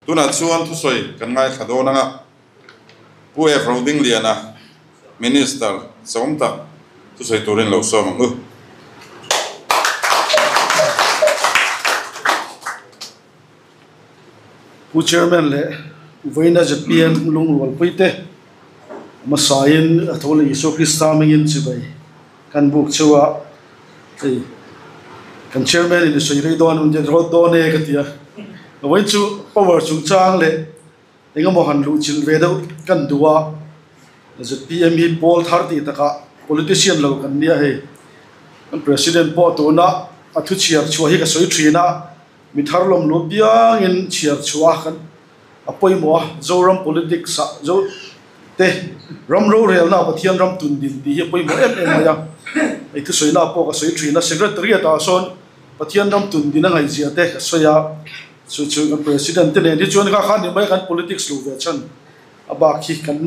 Tunah chuan thusawi kan ngaithla dawn ang a, Pu F. Rodingliana, Minister chawm tak thusawi turin lo sawm ang u. Pu Chairman leh Vawiina zpm lungrualpui te hmasain a tho leh Isua Krista hmingin chibai kan buk cheu a, hei kan Chairman in i sawi rei dawn em tia rawt dawn e ka ti a, vawiin chu power chungchang leh engemaw han luh chilh ve deuh kan duh a, zpm hi pawl thar tih takah politician lo kan nia hei, kan President pawh tuna a thu chhiar chhuah hi ka sawi thin a, mi thar lawm lu piangin chhiar chhuah a kan a pawimawh a, Zoram politics ah zo te ram rorelna ah Pathian ram tun din tih hi a pawimawh em em mai a, hei thusawi na pawh ka sawi thin a, Secretariat ah sawn Pathian ram tun din a ngaihzia te ka sawi a, chu chu kan President te nen hi chuan kha kha ni mai kan politics lo ve chhan a bak hi kan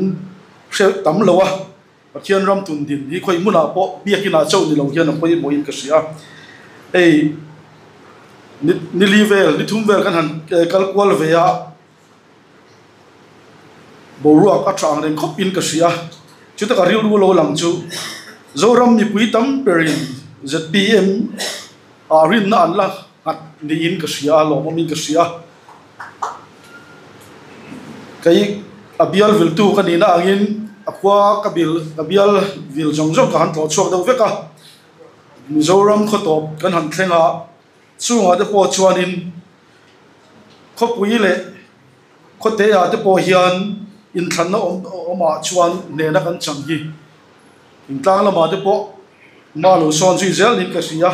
hre tam lo a, Pathian ram tun din hi khawi hmunah pawh biakin ah chauh ni lo hian a pawimawh in ka hria. Hei ni ni li vel ni thum vel kan han kal kual ve a, boruak a tha ang reng khawp in ka hria. Chu taka rilru lo lang chu Zoram mipui tam berin zpm ah rinna an la nghat niin ka hria a, lawmawm in ka hria. Kei a bial viltu ka nihna angin a khua ka bil ka bial vil zawng zawng ka han tlawh chhuak deuh vek a, Mizoram khawtawp kan han thleng a, chungah te pawh chuanin khawpui leh khawteah te pawh hian inthlanna awm awmah chuan hnehna kan chang hi intlang lamah te pawh mah lo sawn zui zel niin ka hria.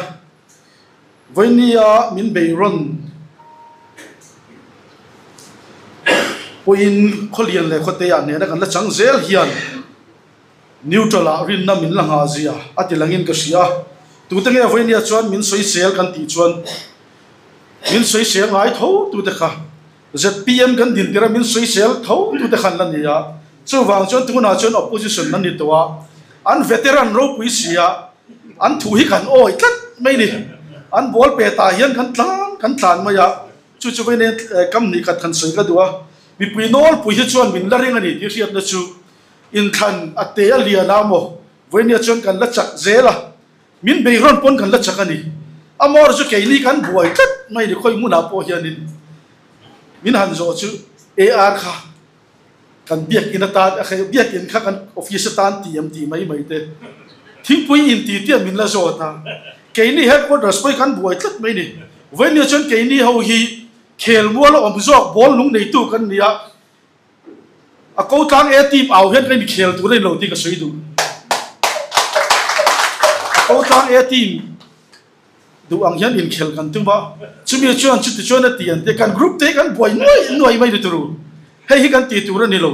Vawinia min bei rawn pawhin khawlian leh khawteah hnehna kan la chang zel hian neutral ah rinna min la nghah zia a ti langin ka hria. Tute nge Vawinia chuan min sawisel kan tih chuan min sawisel ngai tho tute kha zpm kan din tir a min sawisel tho tute khan la ni a. Chuvang chuan tunah chuan opposition an ni tawh a, an veteran ropui si a. An thu hi kan awi tlat mai ni. An ball pe tah hian kan tlan kan tlan mai a, chu chu vei nen kam hnih khat kan sawi ka duh a. Mipui nawlpui hi chuan min la ring a ni tih hriatna chu inthlan a te a lian a maw vawinia chuan kan la chak zel a, min beihrawn pawn kan la chak a ni. Amawr chu keini kan buai tlat mai ni khawi hmunah pawh hianin min han zawh chu AR kha. Kan biakin atan a khaih biakin kha kan office atan ti em tih mai mai te thingpui in ti tiah min la zawt a, keini headquarters pawh hi kan buai tlat mai ni. Vawinia chuan keini ho hi khelmual a awm zawk ball nung neitu kan ni a, a ko tlang e team au hian kan inkhel tur a ni lo tih ka sawi duh. A ko tlang e team. Duh ang hian inkhel kan tum a, chumi chuan chuti chuan a ti an ti a, kan group te hi kan buai nuai nuai mai ni turu, hei hi kan ti tur a ni lo.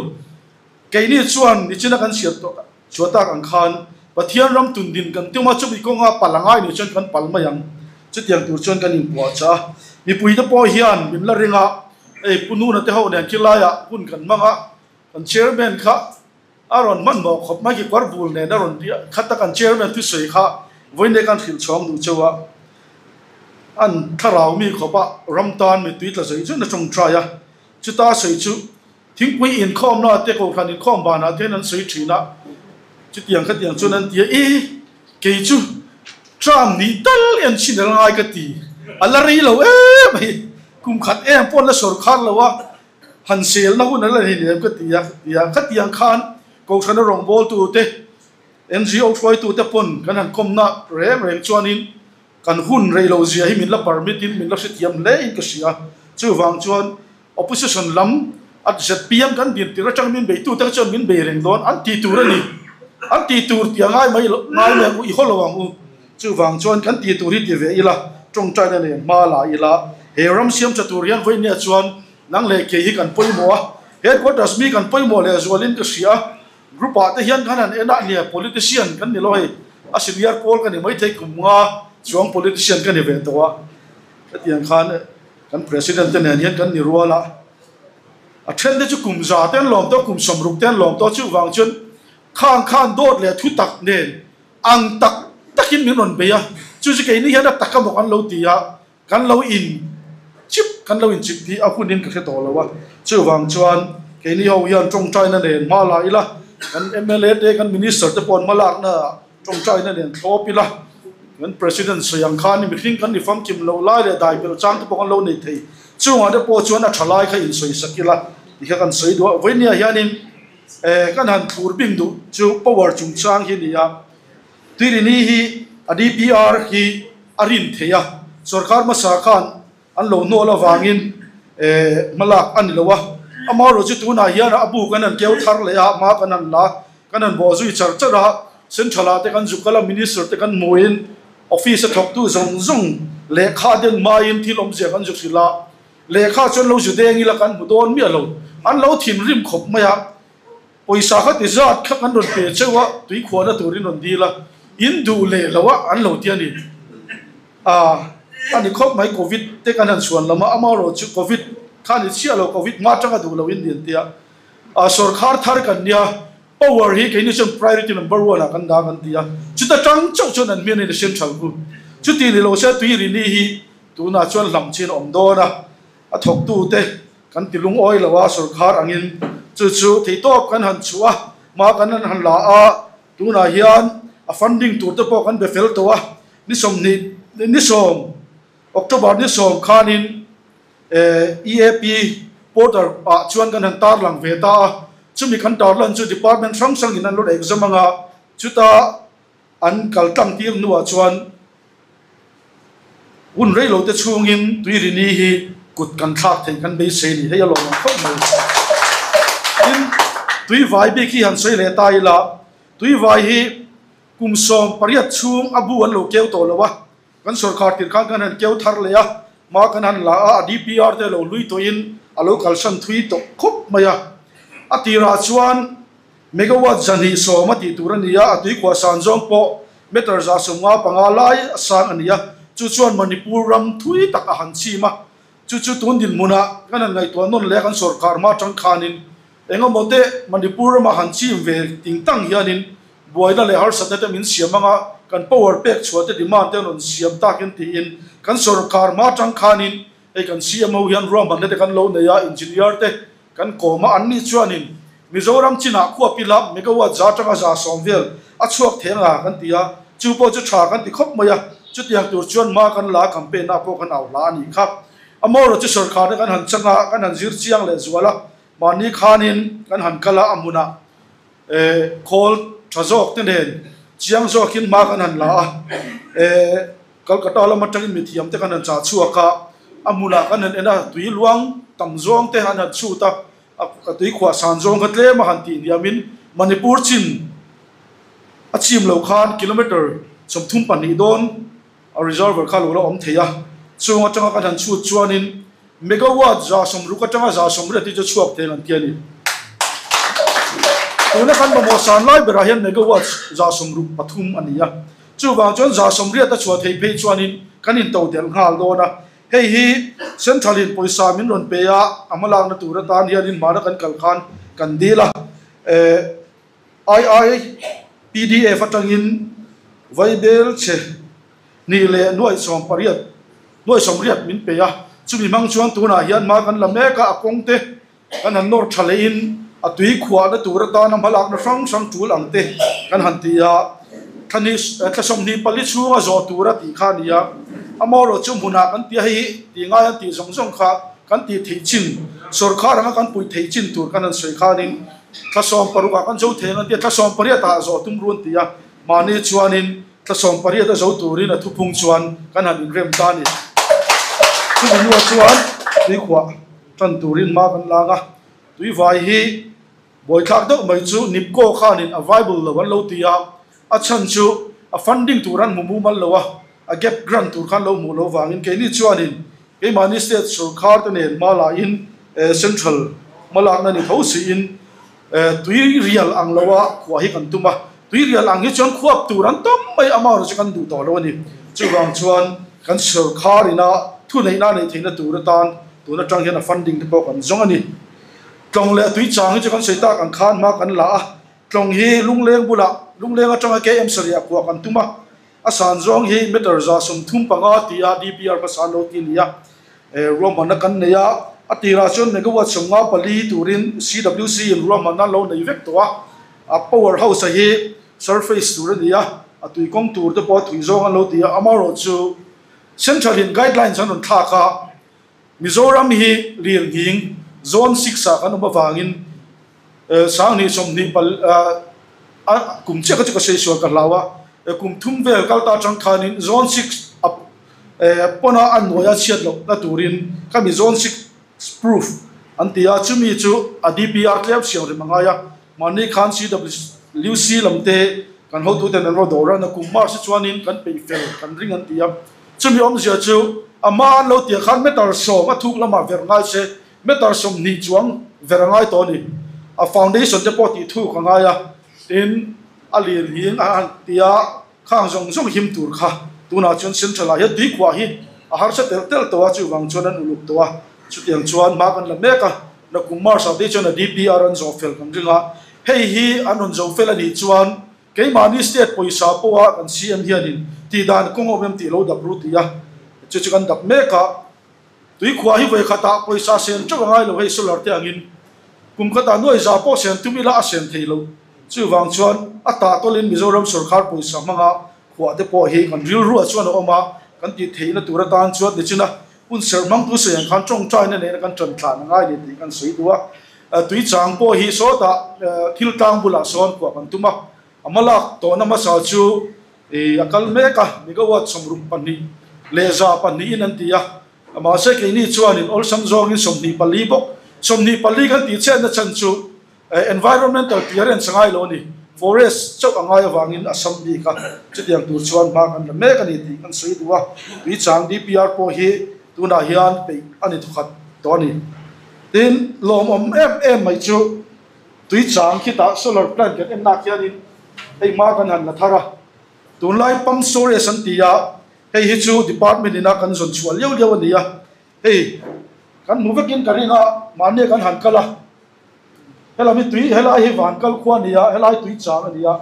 Keini chuan nichina kan chhiat tawh chhuah tak ang khan Pathian ram tun din kan tum a, chumi kawnga pal a ngai nih chuan kan pal mai ang, chutiang tur chuan kan inpuah chah a. Mipui te pawh hian min la ring a, hei Pu Nuna te ho nen khilaiah hun kan hmang a, kan chairman kha A rawn hmanhmawh khawp mai kekawr bul nen a rawn ti a, khata kan chairman thusawi kha vawiin kan hrilh chhuang duh cheu a, an thlarau mi khawp a ram tan mittui tla zawih zawih na tawngtai a, chuta sawi chu thingpui inkhawmna te kohhran inkhawm banah te hian an sawi thin a, chutiang khatiang chuan an ti a, e kei chu tram nih tal en chhin a la ngai ka ti, a la rei lo em mai, kum khat em pawh an la sawrkhar lo a. Han selna hun a la nei lem ka ti a, ti a. Khatiang khan Kohhrana rawngbawltute, NGO hruaitute pawn kan han kawmna reng reng chuanin kan hun rei lo zia hi min la permit in min la hrethiam hle in ka hria. Chuvang chuan opposition lam a zpm kan din tir atang min beitute kha chuan min bei reng dawn an ti tur a ni. An ti tur tih a ngai mai lo, ngai mai ang u, i haw lo ang u. Chuvang chuan kan ti tur hi ti ve ila, tawngtaina nen hma la ila, he ram siam tha tur hian vawinia chuan nang leh kei hi kan pawimawh a, headquarters mi kan pawimawh leh zualin ka hria a, group ah te hian kan han en a, nia politician kan ni lo hei, a senior pawl ka ni maithei kum nga chuang politician ka ni ve tawh a, hetiang khan kan president te nen hian kan ni rual a, a then te chu kum za te an lawm tawh, kum 60 te an lawm tawh, chuvang chuan khang khan dawt leh thu tak nen Ang tak takin min rawn bei a, chu chu keini hian a tak amaw kan lo ti a, kan lo in Chip kan lo inchip tih a hunin ka hre tawh lo a, chuvang chuan keini ho hian tawngtaina nen hma la ila, kan mla te, kan minister te pawh an hma lakna ah tawngtaina nen thlawp ila, kan president sawi ang khan mihring kan ni famkim loh lai leh dai belh chang te pawh kan lo nei thei, chungah te pawh chuan a tha lai kha insawi sak ila tih kha kan sawi duh a, vawinia hianin kan han thlur bing duh chu power chungchang hi a ni a. Tuirini hi a DPR hi a rin thei a, sorkar hmasa khan an lo hnawl avangin hmalak a ni lo a. Amaherawhchu chu tunah hian a bu kan han keu thar leh a, hma kan han la, kan han bawh zui char char a, Central ah te kan zuk kal a, Minister te kan hmuhin office a thawktu zawng zawng lehkha den hmain thil awmzia kan zuk hrilh a, lehkha chuan lo zu deng ila kan hmu dawn miah lo, an lo thinrim khawp mai a. Pawisa kha ti zat kha kan rawn pe cheuh a, tui khuahna turin rawn dil a, in duh leh lo a an lo ti a ni. A a ni khawp mai Covid te kan han chhuan lam a, amaherawh chu Covid kha ni chiah lo, Covid hma atanga duh lo in ni an ti a. A sawrkhar thar kan nia, power hi keini chuan priority number one ah kan dah kan ti a, chuta tang chauh chuan an hmian in a central khu. Chuti ni lo se tui rini hi tunah chuan hlam chin a awm dawn a, a thawktute Kan ti lungawi lo a, sorkar angin chu chu theihtawp kan han chhuah a, hma kan han han la a, tunah hian a funding tur te pawh kan be fel tawh a, ni sawmhnih ni sawm October ni sawm khanin EAP portal ah chuan kan han tarlang ve ta a, chumi kan tarlan chu department hrang hrangin an rawn exam anga chuta an kal tlang tir hnuah chuan hun rei lo te chhungin Tuirini hi kut kan thlak theih kan beisei ni hei a lawm ang khawp mai. Tin, Tuivai bik hi han sawi leh ta ila, Tuivai hi kum 18 chhung a bu an lo keu tawh lo a, kan sawrkhar tir khan kan han keu thar leh a, hma kan han la a, a DPR te lo hlui tawhin a lo kalsan thui tawh khawp mai a. A tirah chuan Megawatt 210 a tih tur a ni a, a tuikhuah san zawng pawh meter 155 lai a sang a ni a, chu chuan Manipur ram thui tak a han chim a, chu chu tun dinhmunah kan han ngaihtuah nawn leh a kan sawrkar hma atang khanin engemaw te Manipur rama han chim ve ting tang hianin buaina leh harsatna te min siam anga kan power pek chhuah te demand te an rawn siam takin tiin kan sawrkar hma atang khanin hei kan CMO hian ruahmanna te kan lo nei a, engineer te Kan kawm a, anni chuanin Mizoram chinah khuap ila megawatt za atanga 110 vel a chhuak thei anga kan ti a, chu pawh chu tha kan ti khawp mai a, chutiang tur chuan hma kan la a, campaign ah pawh kan au hla a nih kha. Amaherawh chu sawrkharna kan han chang a, kan han zir chiang leh zual a, mahni khanin kan han kal a, a hmunah khawl tha zawk te nen chiang zawkin hma kan han la a, Calcutta lam atangin mithiam te kan han chah chhuak a, a hmunah kan han en a, tui luang tam zawng te an han chhut a, a tui khuah san zawng kha tlem a han tih hniamin Manipur chin a chim loh khan kilometre 32 dawn a reservoir kha lo la awm thei a, chung atanga kan han chhut chuanin megawatt 60 atanga 180 hi chu chhuak thei ang an ti a ni. Tuna kan mamawh san lai berah hian megawatt 63 a ni a. Chuvang chuan 180 a chhuah theih phei chuanin kan intodelh nghal dawn a, hei hi Central in pawisa min rawn pe a, a hmalakna tur atan hianin hmana kan kal khan kan dil a, IIPDF atangin Vaibel chhe hnih leh nuaih sawm pariat, nuaih sawmriat min pe a, chumi hmang chuan tunah hian hma kan la mek a, a kawng te kan han nawr tha lehin a tui khuahna tur atana hmalakna hrang hrang tul ang te kan han ti a, thlani thla 24 chhunga zawh tura tih kha a ni a, amaherawh chu hmunah kan ti a, hei hi tih ngai an tih zawng zawng kha kan tih theih chin sawrkhar anga kan puih theih chin tur kan han sawi khanin thla 16 ah kan zo thei ang an ti a, thla 18 ah zawh tum ru an ti a, mahni chuanin thla 18 a zo turin a thupung chuan kan han inrem ta a ni. Chumi hnuah chuan tuikhuah. Tan turin hma kan lang a, tuivai hi buaithlak deuh mai chu Nipco khanin a viable lo an lo ti a, a chhan chu a funding tur an hmu mumal lo a, a gap grant tur khan lo hmuh loh vangin keini chuanin keimahni state sorkar te nen hma lahin central hmalakna ni tho siin tui rial ang lo a khuah hi kan tum a, tui rial ang hi chuan khuap tur an tam mai amaherawhchu chu kan duh tawh lo a ni. Chuvang chuan kan sorkar ina thuneihna neih theihna tur atan Tun atang hian a funding te pawh kan zawng a ni. Tlawng leh tui chang hi chu kan sawi tak ang khan hma kan la a, tlawng hi lungleng bulah, lungleng atanga KM sarih khuah kan tum a, a san zawng hi meter 135 tia DPR hmasa an lo ti a ni a. Ruahmanna kan nei a, a tirah chuan megawatt 54 turin CWC in ruahmanna an lo nei vek tawh a, a power house a hi surface tur a ni a, a tui kawng tur te pawh a thui zawng an lo ti a, amaherawhchu Central in guidelines an rawn thlak a, Mizoram hi lirnghing zone 6 ah kan awm avangin 2020 pal a kum chiah kha chu ka sawi sual ka hlau a, kum thum vel kal ta atang khanin zone 6 a pawna a hnuaia chhiat loh na turin khami zone 6 proof an ti a, chumi chu a DPR tlem siam rem a ngai a, mahni khan CWC lam te kan hotuten an rawn dawr a, nakum March hi chuanin kan peih fel kan ring an ti a, chumi awmzia chu a hma an lo tih khan meter 10 a thuk lamah ver ngai se meter 20 chuang ver a ngai tawh a ni. A foundation te pawh tih thuk a ngai a, tin a lir hing a han ti a, khang zawng zawng him tur kha tunah chuan central ah hian tui khuah hi a harsa telh telh tawh a, chuvang chuan an uluk tawh a, chutiang chuan hma kan la mek a, nakum March ah te chuan a DPR an zawh fel kan ring a, hei hi an rawn zo fel a nih chuan keimahni state pawisa pawha kan CM hianin tihdan kawng awm em tih lo dap ru ti a, chu chu kan dap mek a. Tui khua hi vawi khatah pawisa sen teuh a ngai lo hei solar te angin kum khatah nuai za pawh sen tum ila a sen thei lo. Chuvang chuan a tah tawlin Mizoram sorkar pawisa hmanga khuah te pawh hi kan rilruah chuan a awm a, kan tih theihna tur atan chuan nichina hun serh hmangtu sawi ang khan tawngtaina nena kan tan thlan a ngai ni tih kan sawi duh a. Tui chang pawh hi sawtah thil tlang bulah sawn khuah kan tum a, a hmalak tawhna hmasa chu a kal mek a, megawatt 62 leh 200 in an ti a, mahse keini chuanin awlsam zawngin 24 bawk, 24 kan tih chetna chhan chu environmental clearance a ngai lo a ni, forest chauh a ngai avangin a sam bik a, chutiang tur chuan hma kan la mek a ni tih kan sawi duh a, tuichang DPR pawh hi tunah hian peih a ni thawkhat tawh a ni. Tin, lawmawm em em mai chu Tuichang khitah solar plant kan en nak hianin hei hma kan han la thar a, tunlai pump storage an ti a, hei hi chu department ina kan zawn chhuah liau liau a ni a, hei kan hmu vekin ka ring a, mahni kan han kal a, helami tui helai hi van kal khua a ni a, helai tuichang a ni a,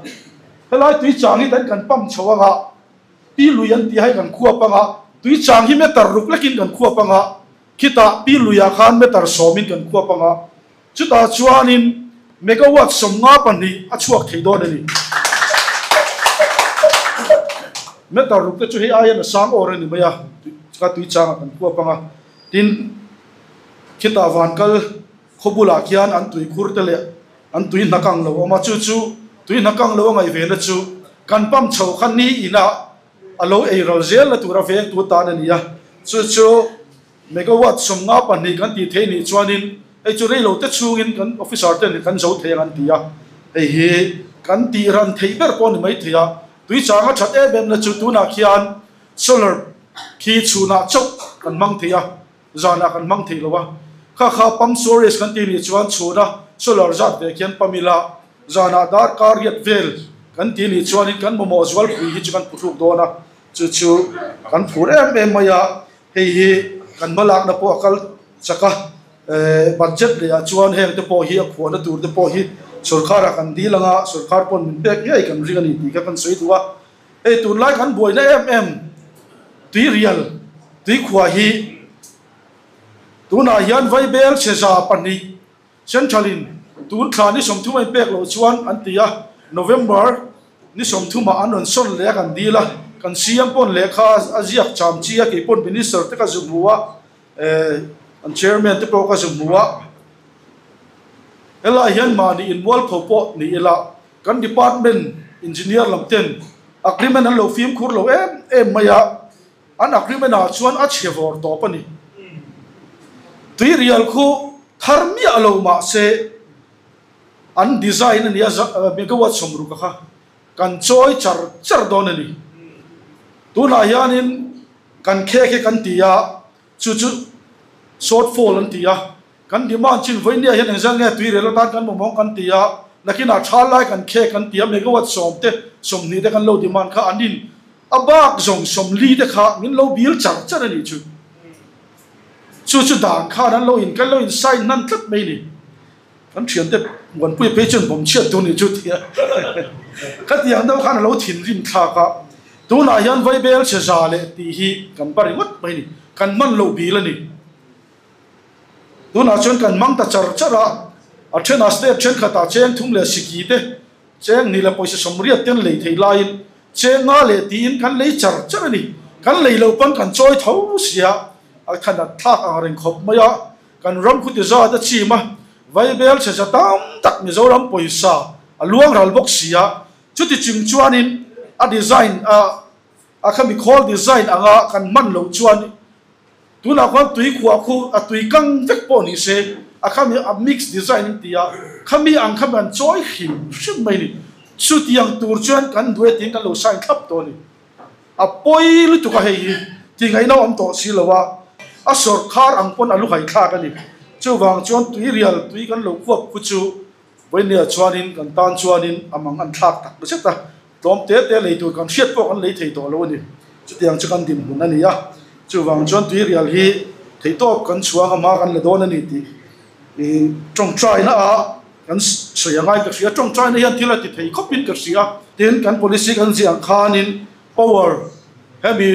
helai tuichang hi kan pump chho anga pi lui an ti a, hei kan khuap anga tuichang hi meter ruk lekin kan khuap anga khitah pi luiah khan meter 10 in kan khuap anga. Chutah chuanin megawatt 52 a chhuak thei dawn a ni. Meter ruk te chu hei aiin a sang awr a ni mai a, ka tui changah kan khuap ang a. Tin, khitah van kal khaw bulah khian an tui khur te leh an tui hna kang lo awm a, chu chu tui hna kang lo a ngaih ve na chu kan pump chho kha ni inah a lo ei ral zel na tura vengtu tan a ni a, chu chu Megawatt 52 kan tih theih nih chuanin hei chu rei lo te chhungin kan officer ten kan zo thei ang an ti a, hei hi kan tih ran theih ber pawh a ni mai thei a, tui chang a that em em na chu tunah khian solar khi chhunah chauh kan hmang thei a, zanah kan hmang thei lo a, kha kha pump storage kan tih nih chuan chhuna solar zat ve khian pump ila zanah darkar riat vel kan tih nih chuanin kan mamawh zualpui hi chu kan phuhruk dawn a, chu chu kan phur em em mai a. Hei hi kan hmalakna pawh a kal chak a, budget leh ah chuan heng te pawh hi a khuahna tur te pawh hi sorkharah kan dil ang a, sorkhar pawn min pek ngei kan ring a ni tih kha kan sawi duh a. Hei tunlai kan buaina em em tuirial tuikhuah hi tunah hian Vaibel chhe 200 Central in tun thla ni 30 a inpek loh chuan an ti a, November ni 30 ah an rawn sawn leh a kan dil a, kan CM pawn lehkha a ziak cham chi a, kei pawn Minister te ka zu hmu a, an Chairman te pawh ka zu hmu a, helai hian mahni inmualpho pawh ni ila kan department engineer lam ten agreement an lo fimkhur lo em em mai a, An agreement ah chuan a chhe vawr tawp a ni. Tuirial khu thar miah lo mah se an design a nia megawatt 60 a kha kan chawi char char dawn a ni. Tunah hianin kan khek hi kan ti a, chu chu short fall an ti a, kan demand chin vawinia hian engzat nge tuirial atan kan mamawng kan ti a, nakinah tha lai kan khek kan ti a, megawatt 10 te 20 te kan lo demand kha an in A bak zawng 40 te kha min lo bil char char a nih chu. Chu chu dan khan an lo in kan lo in sign hnan tlat mai ni. Kan thiante Muanpuia phei chuan bawm chhiat tur nih chu tia. Khatiang deuh khan a lo thinrim thlak a. Tunah hian Vaibel chhe za leh tih hi kan ba ringawt mai ni. Kan hman loh bil a ni. Tunah chuan kan hmang ta char char a, a thenah state thenkhatah cheng thum leh siki te, cheng hnih leh pawisa sawmriat te an lei thei laiin cheng nga leh tiin kan lei char char a ni. Kan lei loh pawn kan chawi tho sia, a khan a thlak ang reng khawp mai a, kan ram khuti zat a chim a, vaibel chhe za tam tak Mizoram pawisa a luang ral bawk sia, chuti chung chuanin a design a a khami khawl design anga kan hman loh chuan Tunah khuan tui khuah khu a tui kang vek pawh ni se, a khami a mix design an ti a, khami ang khami an chawi hrim hrim mai ni. Chutiang tur chuan kan duh e tiin kan lo sign thlap tawh a ni. A pawi lutuk a hei hi ti ngaihna awm tawh si lo a, a sawrkhar ang pawn a lu haithlak a ni. Chuvang chuan tuirial tui kan lo khuap khu chu Vawinia chuanin kan tan chuanin a mang an thlak tak zet a, tlawm te te lei tur kan hriat pawh kan lei thei tawh lo a ni. Chutiang chu kan dinhmun a ni a, chuvang chuan tuirial hi theihtawp kan chhuang a hma kan la dawn a ni tih i tawngtaina ah kan sawi a ngai ka hria. Tawngtaina hian thil a ti thei khawpin ka hria. Tin, kan policy kan ziah ang khanin power hemi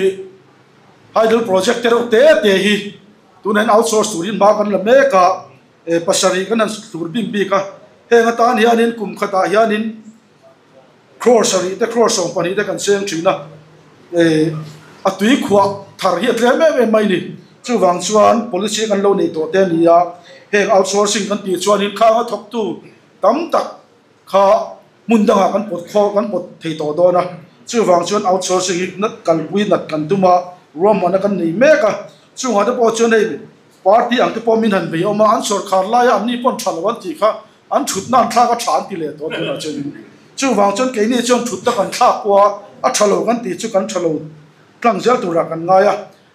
hydel project te reuh te te hi tunah hian outsource turin hma kan la mek a. Pasarih kan han tur bik bik a, heng atan hianin kum khatah hianin crore sarih te crore 12 te kan seng thin a, a tui khuah thar hi a tlem em em mai ni. Chuvang chuan policy kan lo nei tawh te a ni a, heng outsourcing kan tih chuanin khang a thawktu tam tak kha hmun dangah kan pawt khaw kan pawt thei tawh dawn a, chuvang chuan outsourcing hi nat kalpui nat kan tum a, ruahmanna kan nei mek a, chungah te pawh chuan hei party ang te pawh min han bei awm a, an sawrkhar laia an ni pawn tha lo an tih kha an thutna an thlak a tha an ti leh tawh tunah chuan chuvang chuan keini chuan thutna kan thlak pawh a, a tha lo kan tih chu kan tha lo tlang zel turah kan ngai a,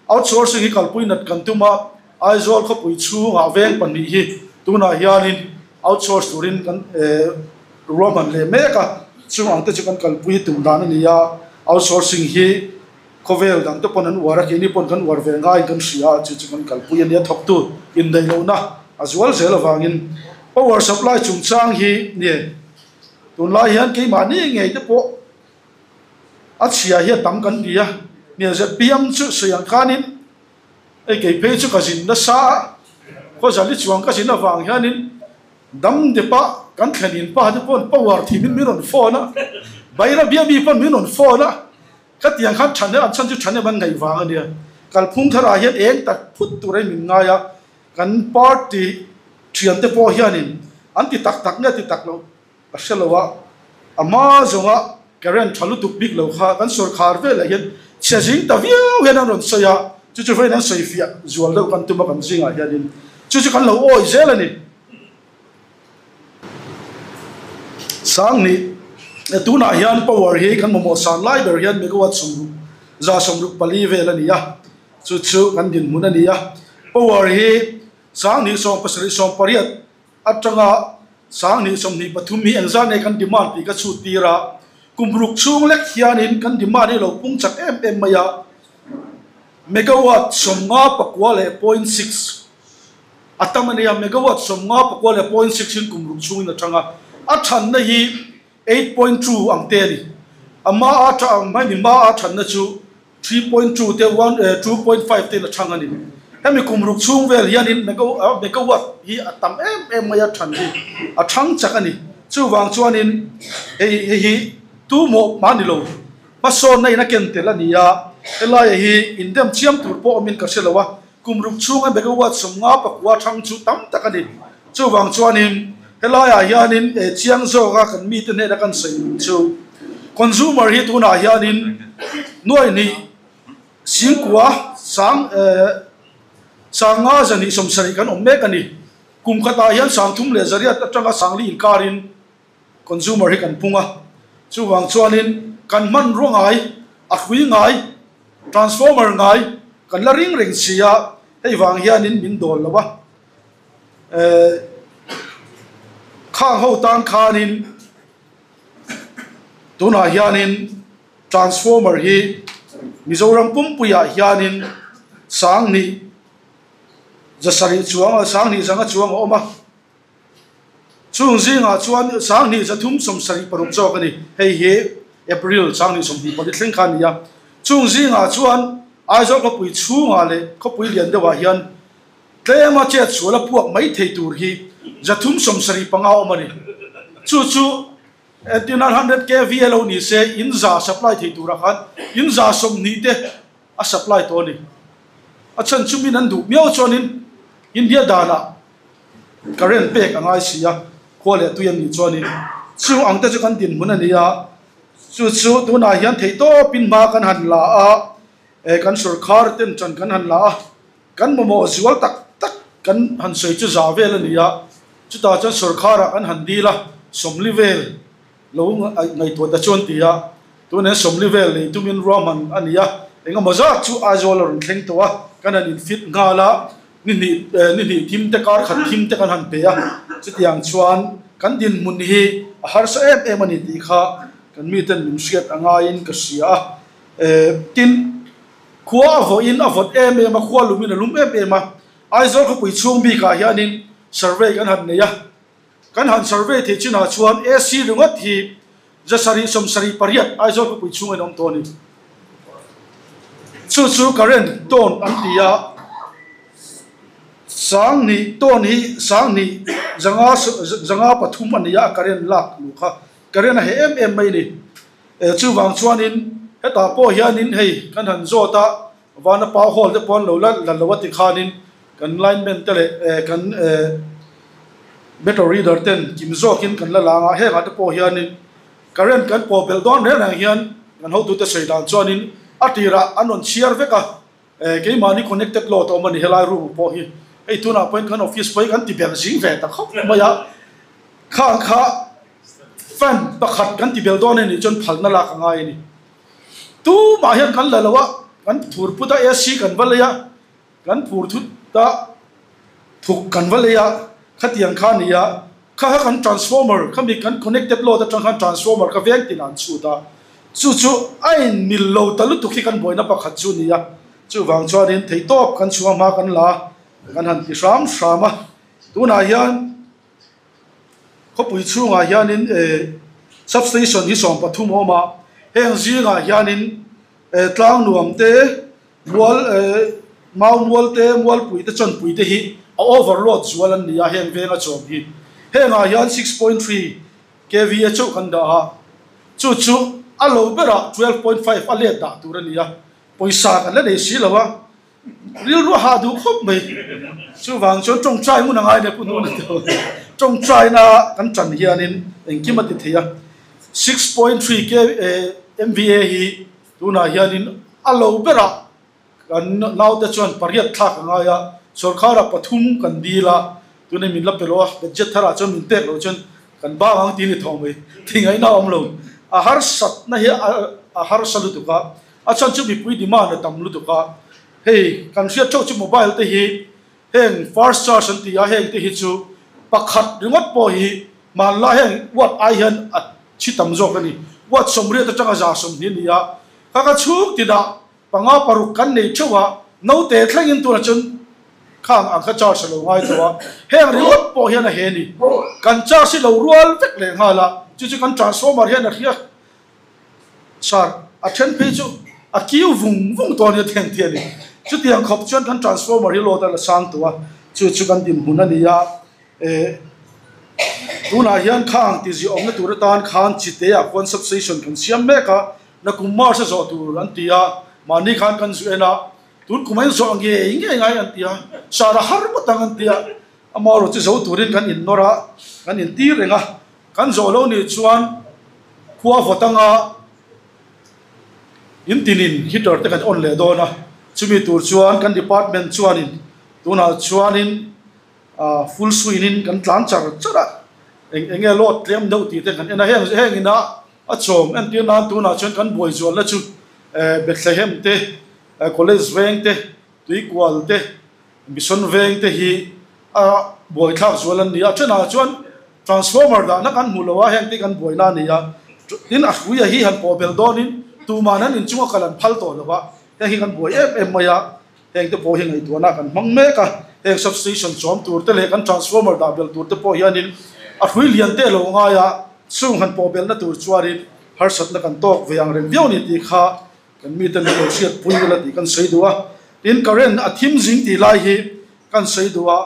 outsourcing hi kalpui nat kan tum a, Aizawl khawpui chhungah veng pahnih hi tunah hianin outsource turin kan ruahman leh mek a, chung ang te chu kan kalpui tum dan a ni a, outsourcing hi khawvel dang te pawn an uar a, keini pawn kan uar ve ngaiin kan hria a, chu chu kan kalpui a nia, thawktu indaih lohna a zual zel avangin power supply chungchang hi nge tunlai hian keimahni ngei te pawh a chhia hi a tam kan ti a, nge zpm chu sawi ang khanin Hei kei phei chu ka zin nasa a, khawzali chuang ka zin avang hianin dam dep a kan thlen in pa te pawn power thimin min rawn phone a, Bairabia mi pawn min rawn phone a, ka tiang khan than an chhan chu than em an ngaih vang a nia. Kalphung tharah hian eng tak phut tur in min ngai a, kan party thiante pawh hianin an ti tak tak nge ti tak lo Ka hre lo a, a hma zawnga current tha lutuk bik lo kha kan sawrkhar velah hian chhe zing ta viau hian an rawn sawi a, chu chu vawiin an sawi fiah zual deuh kan tum a kan zingah hianin chu chu kan lo awi zel a ni. Sanghnih, Tunah hian power hi kan mamawh san lai ber hian megawatt 60, 164 vel a ni a, chu chu kan dinhmun a ni a. Power hi 10,000 7 18 atanga 10,023 hi engzah nge kan demand tih ka chhut tir a, kum ruk chhung lek hianin kan demand hi a lo pung chak em em mai a, megawatt 59.6 a tam a nia, megawatt 59.6 in kum ruk chhungin a chang a, a thanna hi 8.2 ang te a ni, a hma a tha ang mai ni hma a thanna chu 3.2 te 1 2.5 te in a chhang a ni. Hemi kum ruk chhung vel hianin megawatt hi a tam em em mai a than hi a chhang chak a ni. Chuvang chuanin hei hei hi tu mawh mah ni lo hmasawnna in a ken tel a ni a, helai hi indem chiam tur pawh awmin ka hre lo a, kum ruk chhunga megawatt 59 chhang chu tam tak a ni. Chuvang chuanin helaiah hianin chiang zawka kan mite hnena kan sawi chu consumer hi tunah hianin nuai hnih singkua sang sanga zahnih 70 kan awm mek a ni. Kum khatah hian 3,300 atanga 4,000 inkarin consumer hi kan pung a. Chuvang chuanin kan hmanrua ngai, a hrui ngai, transformer ngai kan la ring reng si a, hei vang hianin min dawl lo a. Khang ho tan khanin tunah hianin transformer hi Mizoram pumpuiah hianin 10,000 chuang 10,100 chuang a awm a. Chung zingah chuan 1,376 zawk a ni. Hei hi April 2024 thleng kha a ni a. Chung zingah chuan Aizawl khawpui chhungah leh khawpui lian deuhah hian. Tlema chet sual a puak mai thei tur hi 375 awm a ni. Chu chu 900 kV lo ni se in za supply thei turah khan in 120 te a supply tawh a ni. A chhan chu min an duh miau chuanin India danah current pek a ngai si a, khua leh tui an nih chuanin chu ang te chu kan dinhmun a ni a. Chu chu tunah hian theihtawpin hma kan han la a, kan sorkar ten chan kan han la a. Kan mamawh zual tak tak kan han sawi chu za vel a ni a, chutah chuan sorkharah kan han dil a, sawmli vel lo ngaihtuah ta chuan ti a, tunah hian sawmli vel nei tumin ruahman a ni a, engemaw zat chu Aizawl a rawn thleng tawh a, kan han infit nghal a, ni hnih ni hnih thim te kar khat thim te kan han pe a, chutiang chuan kan dinhmun hi a harsa em em a ni tih kha kan miten min hriat a ngaiin ka hria a, tin. Khua a vawin a vawt em em a, khua lumin a lum em em a. Aizawl khawpui chhung bikah hianin survey kan han nei a. Kan han survey theih chinah chuan AC ringawt hi 778 Aizawl khawpui chhung in awm tawh a ni. Chu chu current tawn an ti a, 2000 tawn hi 20 zanga 53 a ni a, a current lak luh kha current a heh em em mai a ni. Chuvang chuanin hetah pawh hianin hei kan han zawt a, Vana Pau Hall te pawh an lo la la lo a ti khanin kan lineman te leh kan meter reader ten kim zawkin kan la lang a, hengah te pawh hianin current kan pawh belh dawn reng reng hian kan hotute sawi dan chuanin a tirah an rawn chhiar vek a, keimahni connected load a awm a ni helai room pawh hi hei tunah pawhin kan office pawh hi kan ti belh zing ve ta khawp mai a, khang kha Fan pakhat kan ti bel dawn a nih chuan phalna lak a ngai a ni. Tumah hian kan la lo a, kan phur put a AC kan va lei a, kan phur thut a thuk kan va lei a, khatiang kha a ni a, kha kha kan transformer khami kan connected load atang khan transformer kha veng tin an chhut a, chu chu a in mil lo ta lutuk hi kan buaina pakhat chu a ni a, chuvang chuanin theihtawp kan chhunga hma kan la kan han ti hram hram a, tunah hian. Khawpui chhungah hianin substation hi 13 a awm a, heng zingah hianin tlang nuam te, mual mau mual te, mualpui te, chawnpui te hi a overload zual an ni a, heng venga chawm hi. Hengah hian 6.3 kva chauh kan dah a, chu chu a lo berah 12.5 a let dah tur a ni a, pawisa kan la nei si lo a. Rilru a hah duh khawp mai. Chuvang chuan tawngtai ngun a ngai leh pu hnun a tawh. Tawngtaina kan tan hianin engkim a ti thei a. 6.3 K MVA hi tunah hianin a lo berah kan naute chuan pariat thlak a ngai a. Sorkharah pathum kan dil a, tunah min la pe lo a, budget tharah chuan min pek loh chuan kan bang ang tih a ni tawh mai. Thingaihna a awm lo. A harsatna hi a harsa lutuk a. A chhan chu mipui demand a tam lutuk a, hei kan hriat theuh chu mobile te hi heng fast charge an ti a, heng te hi chu pakhat ringawt pawh hi hmanlai heng watt ai hian a thi tam zawk a ni. Watt 80 atanga 120 a ni a, kha ka chhung tinah panga paruk kan nei theuh a, naute thlengin tunah chuan khang ang kha charge a lo ngai tawh a, heng ringawt pawh hian a he ni. Kan charge hi lo rual vek leh nghal a, chu chu kan transformer hian a hria. Sir, a then phei chu a kiu vung vung tawh ania thleng tih a ni. Chutiang khawp chuan kan transformer hi load a la sang tawh a, chu chu kan dinhmun a ni a. Eh, tunah hian khang ti ziah awmna tur atan khan Chiteah khuan substation kan siam mek a, nakum March a zawh tur an ti a, mahni khan kan zu en a, tun kum a inzawh ngei ngei ngai an ti a, sir a har ngawt ang an ti a, amaherawhchu chu zo turin kan innawr a, kan intir reng a. Kan zawh lo nih chuan khua vawt anga in tinin heater te kan on leh dawn a, chumi tur chuan kan department chuanin tunah chuanin full swing in kan tlan char char a, eng eng nge load tlem deuh tih te kan en a, heng heng ina a chawm entir nan tunah chuan kan buai zualna chu Bethlehem te, College veng te, Tuikual te, Mission veng te hi a buaithlak zual an ni a, thenah chuan transformer dahna kan hmu lo a, heng te kan buaina a ni a, tin a hruia hi han pawh bel dawnin tuman an inchunga kal an phal tawh lo a, heng hi kan buai em em mai a, heng te pawh hi ngaihtuahna kan hmang mek a, heng substation chawm tur te leh kan transformer dah bel tur te pawh hianin a hrui lian te lo ngai a, chung han pawh belna tur chuanin harsatna kan tawk ve ang reng viau a ni tih kha Kan mite min lo hriatpui ila tih kan sawi duh a, tin current a thim zing tih lai hi kan sawi duh a,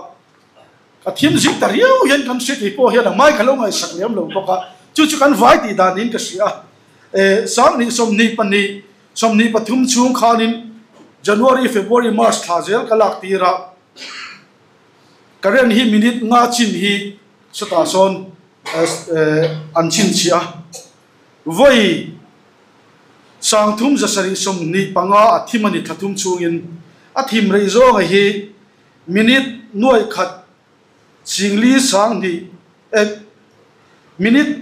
ka thim zing ta riau hian kan hria tih pawh hian a hmai ka lo ngaihsak lem lo bawk a, chu chu kan vai tih dan niin ka hria a. 2024, 23 chhung khanin January, February, March thla zel ka lak tir a, current hi minute nga chin hi chutah sawn an chhinchhiah a, vawi 3725 a thim a ni thla thum chhungin a thim rei zawnga hi minute nuai khat singli 2000 eh minute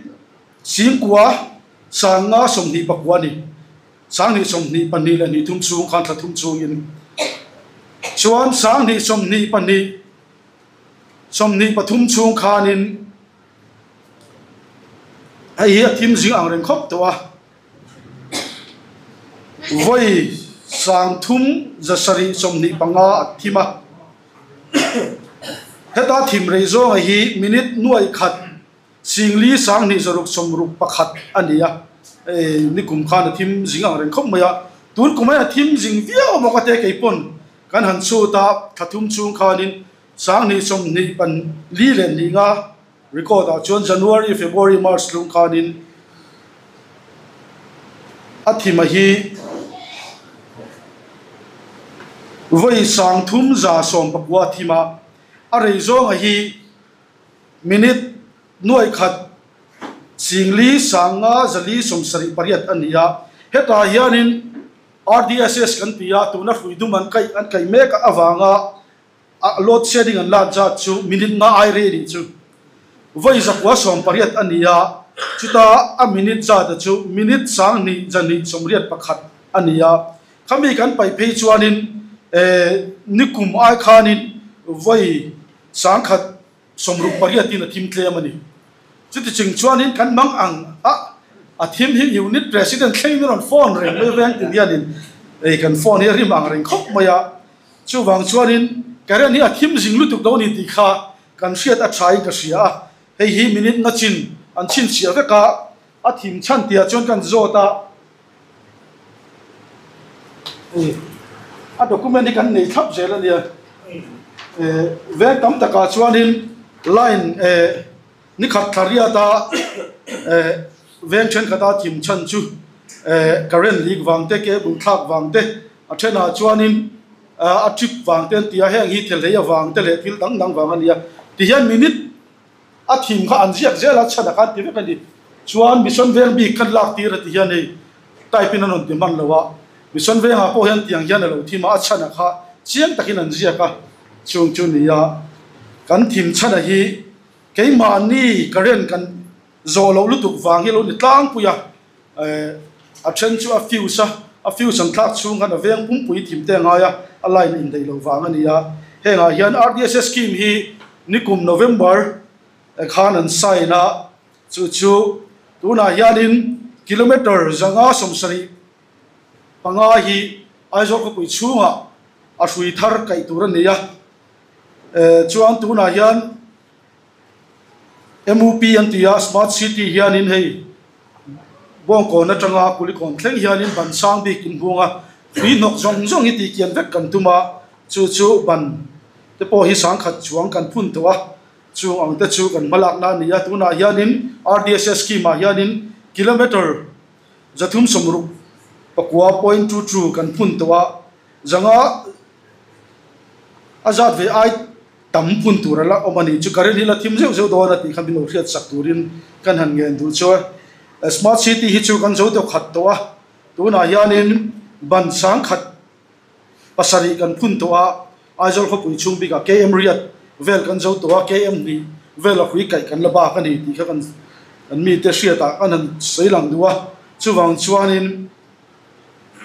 95 529 a ni. 2022 leh hnih thum chhung khan thla thum chhungin chuan 2022 23 chhung khanin hei hi a thim zing ang reng khawp tawh a, vawi 3725 a thim a, heta thim rei zawnga hi minute nuai khat singli 2661 a ni a, hei nikum khan a thim zing ang reng khawp mai a, tun kum hian a thim zing viau bawk a te keipawn kan han chhut a, thla thum chhung khanin 2024 leh hnih nga record ah chuan January, February, March lung khanin a thima hi vawi 3119 a thim a, a rei zawnga hi minute nuai khat singli 5478 a ni a, hetah hianin RDSS kan ti a, tuna hrui dum an kaih an kaih mek avanga a load shedding an lak zat chu minute nga ai rei nih chu vawi 118 a ni a, chuta a minute zat a chu minute 2281 a ni a, khami kan paih phei chuanin nikum ai khanin vawi 1068 in a thim tlem a ni. Chuti ching chuanin kan mang ang a, a thim hi unit president thlengin a rawn phone reng mai veng tin hianin ei kan phone hi a rim ang reng khawp mai a, chuvang chuanin current hi a thim zing lutuk lo a ni tih kha kan hriat a tha in ka hria a, hei hi minute na chin an chhinchhiah vek a, a thim chhan tihah chuan kan zawt a, hei a document hi kan nei thlap zel a nia, veng tam takah chuanin line ni khat thla riata veng thenkhat a thim chhan chu current leak vang te cable thlak vang te a thenah chuanin a trip vang te an ti a, heng hi thelhei avang te leh thil dang dang vang a ni a, tihian minute a thim kha an ziak zel a, chhan a khan ti vek a ni. Chuan mission veng bik kan lak tir a ti hian hei type in an rawn ti hman lo a, mission vengah pawh hian tiang hian a lo thim a, a chhan a kha chiang takin an ziak a, chung chu ni a, kan thim chhan a hi keimahni current kan zawh loh lutuk vang hi a lo ni tlangpui a, a then chu a fuse a, a fuse an thlak chhung khan a veng pumpui thim te a ngai a, a line indaih loh vang a ni a, hengah hian RDSS scheme hi nikum November khan an sign a, chu chu tunah hianin kilometre 575 hi Aizawl khawpui chhungah a hrui thar kaih tur a ni a, chuan tunah hian MUP an ti a, Smart City hianin hei Bawngkawn atanga Kulikawn thleng hianin ban sang bik inhung a, hrui hnawk zawng zawng hi tihkian vek kan tum a, chu chu ban te pawh hi sangkhat chuang kan phun tawh a, chung ang te chu kan hmalakna a ni a, tunah hianin RDSS scheme ah hianin kilometre 369.22 kan phun tawh a, zanga a zat ve ai tam phun tur a la awm a ni chu current hi la thim zeuh zeuh dawn a tih kha min lo hriat sak turin kan han ngen duh chu a smart city hi chu kan zo deuh khat tawh a tunah hianin ban sangkhat pasarih kan phun tawh a Aizawl khawpui chhung bikah KM riat vel kan zo tawh a KM hnih vel a hrui kaih kan la bak a ni tih kha kan kan mite hriatah kan han sawi lang duh a chuvang chuanin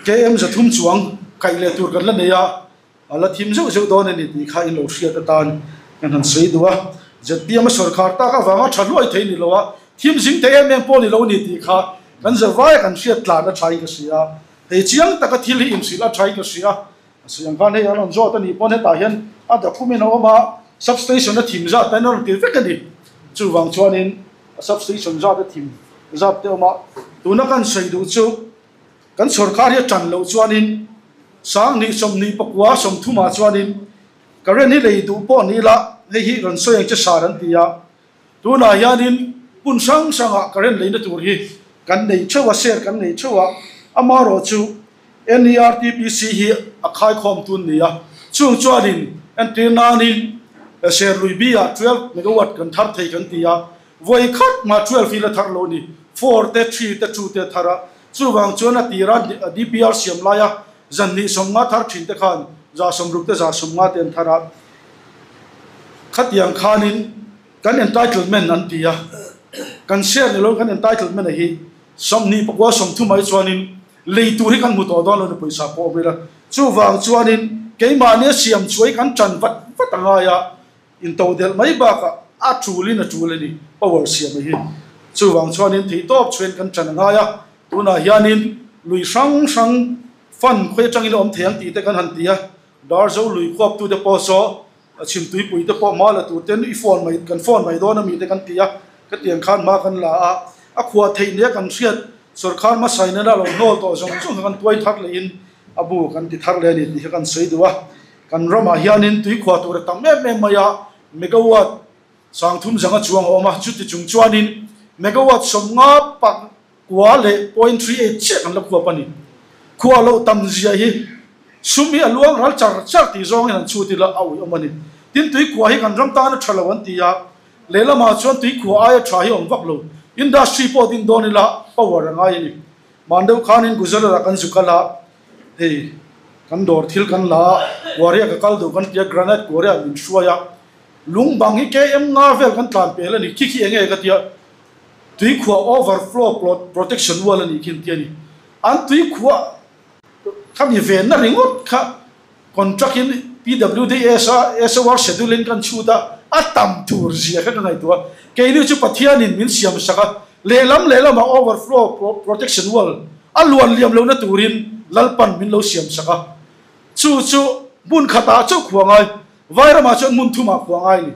KM 300 chuang kaih leh tur kan la nei a. A la thim zeuh zeuh dawn a ni tih kha in lo hriat atan kan han sawi duh a. ZPM a sawrkhar tak avanga tha hluai thei ni lo a, thim zing thei em em pawh ni lo a ni tih kha kan zavaia kan hriat tlan a thain ka hria a. Hei chiang taka thil hi inhrilh a thain ka hria a. A sawi ang khan hei an rawn zawt a nih pawn hetah hian a document a awm a, substation a thim zat te an rawn ti vek a ni. Chuvang chuanin a substation zat a thim zat te a awm a. Tuna kan sawi duh chu Kan sawrkar hi a tan loh chuanin 2029 30 ah chuanin Current hi lei duh pawh ni ila hei hi rawn sawi ang che sar an ti a. Tunah hianin hmun hrang hrangah current leina tur hi kan nei theuh a, share kan nei theuh a, amaherawhchu NERTPC hi a khaikhawm tun ni a, chung chuanin entir nanin share lui bi-ah 12 megawatt kan thar thei kan ti a, vawi khat mah 12 hi la thar lo ni, four te, three te, two te a thar a, chuvang chuan a tira DPR siam laia zan hnih 50 thar thin te khan 160 te 150 te an thar a, khatiang khanin kan entitlement an ti a, kan share ni lo kan entitlement a hi 29 30 mai chuanin Lei tur hi kan hmu tawh dawn lo ni pawisa pawh awm ila. Chuvang chuanin keimahnia siam chuai kan tan vat vat a ngai a, intodelh mai bakah a tulin a tul a ni power siam a hi. Chuvang chuanin theihtawp chhuain kan tan a ngai a, tunah hianin lui hrang hrang fund khawi atangin a awm thei ang tih te kan han ti a, Darzo lui khuaptute pawh saw a chhimtuipui te pawh hma la tur ten i phone mai kan phone mai dawn ami te kan ti a, ka tiang khan hma kan la a, a khuah theih nia kan hriat sawrkar hmasa in a lo hnawl tawh zawng zawng kha kan tuai thar leh in a bu kan ti thar leh a ni tih kha kan sawi duh a, kan ramah hianin tui khuah tur a tam em em mai a, megawatt 30 zanga chuang a awm a, chuti chung chuanin megawatt 50 pak kua leh 0.38 chiah kan la khuap a ni. Khuah loh tam zia hi sum hi a luang ral char char tih zawngin han chhut ila a uiawm a ni. Tin, tuikhuah hi kan ram tan a tha lo an ti a, lehlamah chuan tuikhuah aia tha hi a awm vak lo. Industry pawh din dawn ila power a ngai a ni. Mahni deuh khanin Gujarat-ah kan zu kal a, hei kan dawr thil kan la a, Kuaria ka kal duh kan ti a, granite Kuaria min hruai a, lung bang hi KM nga vel kan tlan pel a ni, khi khi enge ka ti a, Tuikhuah overflow protection wall a nih khi an ti a ni. An tuikhuah kha mi venna ringawt kha contract in PWDS a SOR schedule in kan chhut a, a tam tur zia kha ka ngaihtuah a. Keini chu Pathianin min siam sak a, lehlam lehlamah overflow protection wall a luan liam lohna turin Lalpan min lo siam sak a. Chu chu hmun khatah chauh khuah ngai, Vairamah chuan hmun thumah khuah ngai a ni.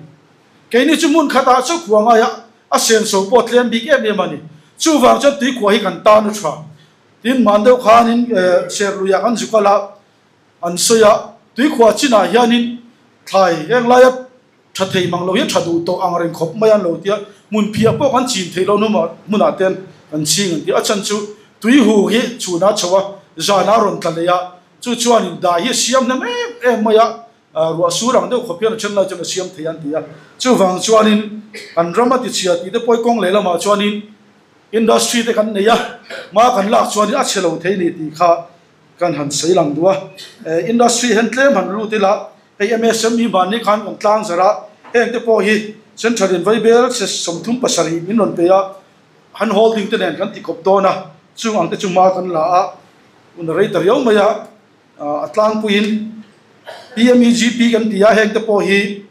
Keini chu hmun khatah chauh khuah ngai a, A senso pawh tlem bik em em a ni. Chuvang chuan tuikhuah hi kan tan a tha. Tin, man deuh khanin Serluiah kan zu kal a, an sawi a, tuikhuah chinah hianin thlai heng laia tha thei mang lo hi a tha duh tawh ang reng khawp mai a an lo ti a, hmun phiah pawh kan chin theih loh hmunah ten kan ching an ti a. A chhan chu tuihu hi chhunah a chho a, zanah a rawn tla leh a, chu chuanin dai hi a siam hnem em em mai a, Ruah sur ang deuh khawp hian a then lai chuan a siam thei an ti a. Chuvang chuanin kan ram a tichhia tih te pawh hi kawng leh lamah chuanin industry te kan nei a, hma kan lak chuanin a chhe lo thei ni tih kha kan han sawi lang duh a. Industry hian tlem han lut ila, hei MSME mahni khan kan tlang zarh a, heng te pawh hi Central in Vaibel che 37 min rawn pe a, han holding te nen kan ti kawp dawn a, chung ang te chu hma kan la a, hun a rei ta riau mai a. A tlangpuiin PMEGP kan ti a, heng te pawh hi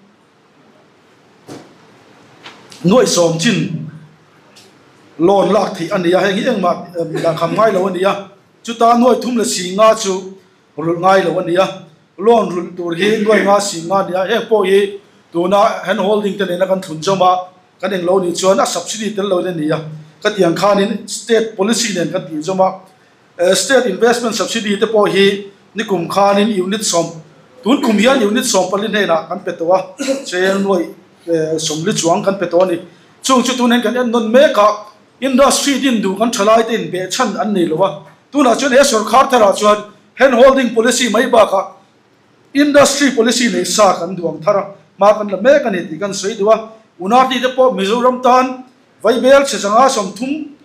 nuaih sawm chin loan lak theih a ni a, heng hi engmah dahkham ngai lo a ni a, chuta nuaih thum leh si nga chu rulh ngai lo a ni a, loan rulh tur hi nuaih nga si nga a ni a, heng pawh hi tuna hand holding te nena kan thlun zawm a, kan englo nih chuan a subsidy tel lo in a ni a, ka tih ang khanin state policy nen kan tih zawm a. State Investment Subsidy te pawh hi nikum khanin unit sawm, tun kum hian unit 14 hnenah kan pe tawh a, cheng nuaih 40 chuang kan pe tawh a ni. Chung chu tun hian kan en nawn mek a, industry din duh kan thalai te inbeh chhan an nei lo a, tunah chuan he sawrkhar tharah chuan hand holding policy mai bakah industry policy nei sa kan duang thar a, hma kan la mek a ni tih kan sawi duh a. Unati te pawh Mizoram tan Vaibel chhe zanga 30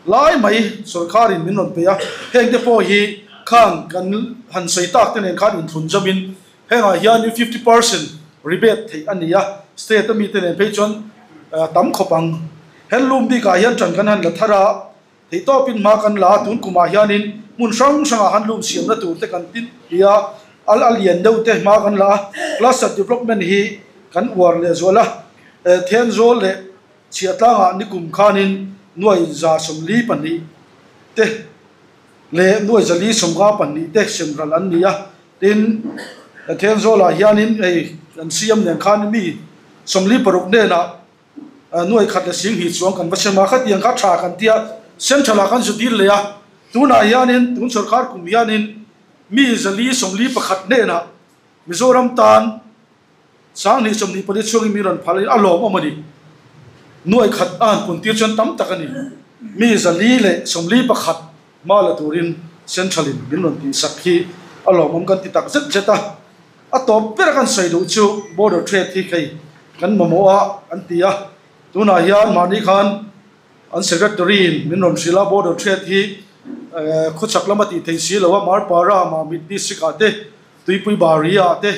lai mai sawrkharin min rawn pe a, heng te pawh hi khan kan han sawi tak te nen khan inthlun zawmin hengah hianin 50% rebate theih a ni a, state a mite nen phei chuan tam khawp ang. Handloom bikah hian ṭan kan han la thar a, theihtawpin hma kan la a, tun kumah hianin hmun hrang hrangah handloom siamna tur te kan tin ti a, al a lian deuh te hma kan la a, cluster development hi kan uar lehzual a. Thenzawl leh Chhiahtlangah nikum khanin nuai 142 te leh nuai 452 te semral an ni a, tin Thenzawlah hianin hei kan CM nen khan mi 46 hnenah nuai khat leh 20 chuang kan va sem a, khatiang kha tha kan tia Central-ah kan zu dil leh a, tunah hianin tun sawrkar kum hianin mi 441 hnenah. Mizoram tan 2024 chhungin mi rawn phal a lawmawm a ni. Nuai khat a han puntir chuan tam tak a ni. Mi 441 hma la turin Central in min rawn tihsak hi a lawmawm kan ti tak zet zet a. A tawp ber a kan sawi duh chu border trade hi hei kan mamawh a an ti a. Tunah hian mahni khan an secretary in min rawn hrilh a, border trade hi khawchhak lama tih theih si lo a, Marpara, Mamit district ah te, Tuipui Bari ah te,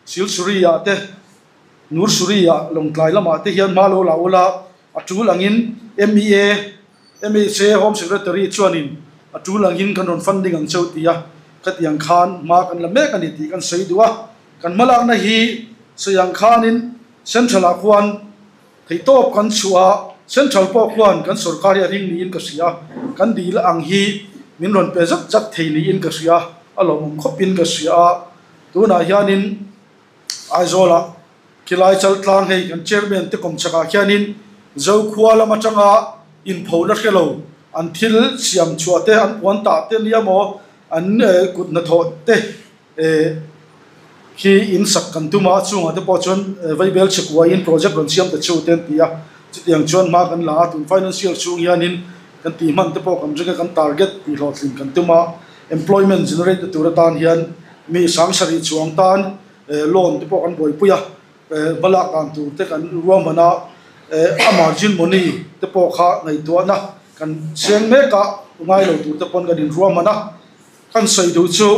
Silsuri ah te, Nursuri ah, Lawngtlai lamah te hian hma lo la ula, a tul angin MEA, MHA Home Secretary chuanin a tul angin kan rawn funding ang cheu ti a, khatiang khan hma kan la mek a ni tih kan sawi duh a. Kan hmalakna hi sawi ang khanin Central ah khuan theihtawp kan chhuah a, Central pawh khuan kan sorkar hi a ring niin ka hria, kan dil ang hi min rawn pe zat zat thei niin ka hria, a lawmawm khawpin ka hria a, tunah hianin Aizawlah khilai chaltlang hei kan chairman te kawmchhakah khianin Zokhua lam atanga inphona hre lo an thil siam chhuah te an puan tah te nia maw an kut hnathawh te khi in sak kan tum a chungah te pawh chuan vaibel chhekuaiin project rawn siam ta cheu te an ti a chutiang chuan hma kan la a tun financial chhung hianin kan tih hman te pawh kan ring a kan target tih hlawhtlin kan tum a employment generate na tur atan hian mi sangsarih chuang tan loan te pawh kan buaipui a hmalak dan tur te kan ruahman a a margin money te pawh kha ngaihtuahna kan seng mek a ngai lo tur te pawn kan inruahman a kan sawi duh chu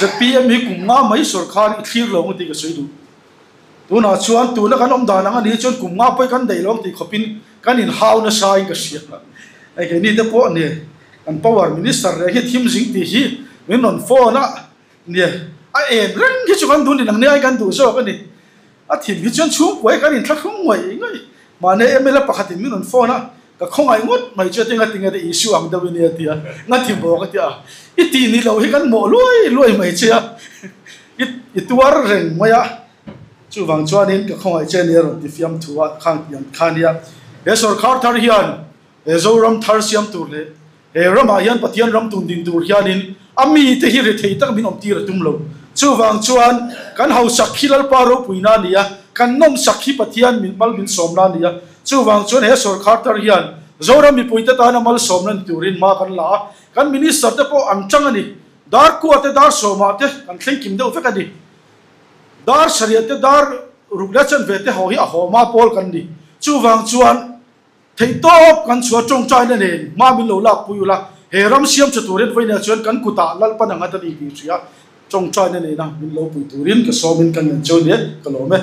zpm hi kum nga mai sawrkar i thlir lo ang tih ka sawi duh tunah chuan tuna kan awm dan ang a nih chuan kum nga pawh kan daih lo ang tih khawpin kan inhau nasa in ka hria hei keini te pawh nia kan power minister reng hi thim zing tih hi min rawn phone a Nia, a en reng hi chu kan duh ni nang nia kan duh zawk a ni. A thim hi chuan chhungkuai kan inthlahrung ngaih ngaih. Mahni mla pakhatin min rawn phone a, ka khawngaih ngawt mai chu a ti nga tinge te issue ang deuh i nia ti a, nga thim bawk a ti a. I tih ni lo hi kan mawh luai luai mai che a, i i tuar reng mai a. Chuvang chuanin ka khawngaih che nia rawn ti fiam thu a khang tih ang kha nia. He sawrkhar thar hian he Zoram thar siam tur leh He ramah hian Pathian ram tun ding tur hianin a mite hi rethei tak min awmtir a tum lo. Chuvang chuan kan hausak hi Lalpa ropuina a ni a, kan nawmsak hi Pathian min mal min sawmna a ni a. Chuvang chuan he sawrkhar tar hian Zoram mipuite tana malsawmna ni turin hma kan la a, kan minister te pawh an tang a ni. Dar kua te, dar sawmah te kan thleng kim deuh vek a ni. Dar sarih te, dar ruk leh chanve te ho hi a hawma pawl kan ni. Chuvang chuan Theihtawp kan chhuah tawngtaina nen hma min lo lak pui ula, he ram siam tha turin vawiinah chuan kan kutah Lalpan ang a ta ni tih hria tawngtaina nena min lo pui turin ka sawmin ka ngen cheu nia ka lawm e.